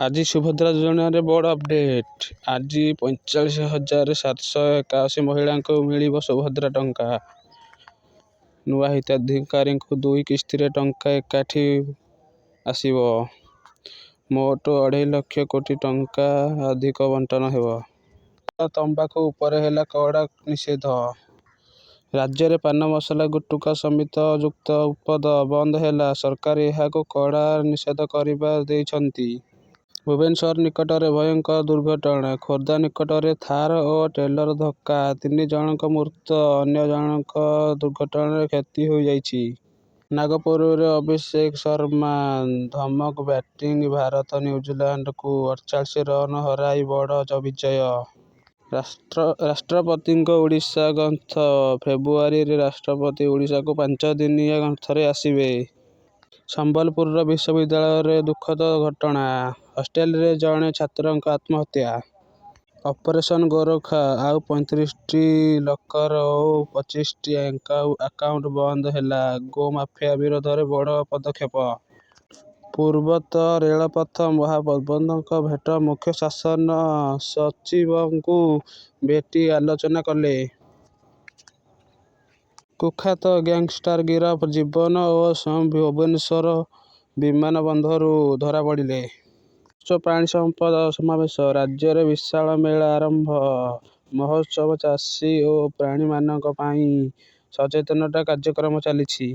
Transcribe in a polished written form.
ଆଜି ସୁଭଦ୍ରା ଯୋଜନାରେ ବଡ଼ ଅପଡେଟ୍। ଆଜି 45,781 ମହିଳାଙ୍କୁ ମିଳିବ ସୁଭଦ୍ରା ଟଙ୍କା। ନୂଆ ହିତାଧିକାରୀଙ୍କୁ ଦୁଇ କିସ୍ତିରେ ଟଙ୍କା ଏକାଠି ଆସିବ। ମୋଟ ଅଢ଼େଇ ଲକ୍ଷ କୋଟି ଟଙ୍କା ଅଧିକ ବଣ୍ଟନ ହେବ। ତମ୍ବାକୁ ଉପରେ ହେଲା କଡ଼ା ନିଷେଧ। ରାଜ୍ୟରେ ପାନ ମସଲା ଗୁଟୁଖା ସମେତ ଯୁକ୍ତ ଉତ୍ପାଦ ବନ୍ଦ ହେଲା। ସରକାର ଏହାକୁ କଡ଼ା ନିଷେଧ କରିବା ଦେଇଛନ୍ତି। ଭୁବନେଶ୍ୱର ନିକଟରେ ଭୟଙ୍କର ଦୁର୍ଘଟଣା। ଖୋର୍ଦ୍ଧା ନିକଟରେ ଥାର ଓ ଟ୍ରେଲର ଧକ୍କା। ତିନି ଜଣଙ୍କ ମୃତ୍ୟୁ, ଅନ୍ୟ ଜଣଙ୍କ ଦୁର୍ଘଟଣାରେ କ୍ଷତି ହୋଇଯାଇଛି। ନାଗପୁରରେ ଅଭିଷେକ ଶର୍ମା ଧମକ ବ୍ୟାଟିଂ। ଭାରତ ନ୍ୟୁଜିଲାଣ୍ଡକୁ 48 ରନରେ ହରାଇ ବଡ଼ ବିଜୟ। ରାଷ୍ଟ୍ରପତିଙ୍କ ଓଡ଼ିଶା ଗସ୍ତ। ଫେବୃଆରୀରେ ରାଷ୍ଟ୍ରପତି ଓଡ଼ିଶାକୁ 5 ଦିନିଆ ଗସ୍ତରେ ଆସିବେ। ସମ୍ବଲପୁର ବିଶ୍ୱବିଦ୍ୟାଳୟରେ ଦୁଃଖଦ ଘଟଣା। ହଷ୍ଟେଲରେ ଜଣେ ଛାତ୍ରଙ୍କ ଆତ୍ମହତ୍ୟା। ଅପରେସନ ଗୋରଖା, ଆଉ 35ଟି ଲକର ଓ 25ଟି ଆକାଉଣ୍ଟ ବନ୍ଦ ହେଲା। ଗୋ ମାଫିଆ ବିରୋଧରେ ବଡ଼ ପଦକ୍ଷେପ। ପୂର୍ବତଟ ରେଳପଥ ମହାପ୍ରବନ୍ଧକଙ୍କୁ ଭେଟି ମୁଖ୍ୟ ଶାସନ ସଚିବଙ୍କୁ ଭେଟି ଆଲୋଚନା କଲେ। କୁଖ୍ୟାତ ଗ୍ୟାଙ୍ଗଷ୍ଟର ଗିରଫ। ଜୀବନ ଓ ସୌମ୍ୟ ଭୁବନେଶ୍ୱର ବିମାନ ବନ୍ଦରରୁ ଧରାପଡ଼ିଲେ। ବିଶ୍ୱ ପ୍ରାଣୀ ସମ୍ପଦ ସମାବେଶ। ରାଜ୍ୟରେ ବିଶାଳ ମେଳା ଆରମ୍ଭ। ମହୋତ୍ସବ ଚାଷୀ ଓ ପ୍ରାଣୀମାନଙ୍କ ପାଇଁ ସଚେତନତା କାର୍ଯ୍ୟକ୍ରମ ଚାଲିଛି।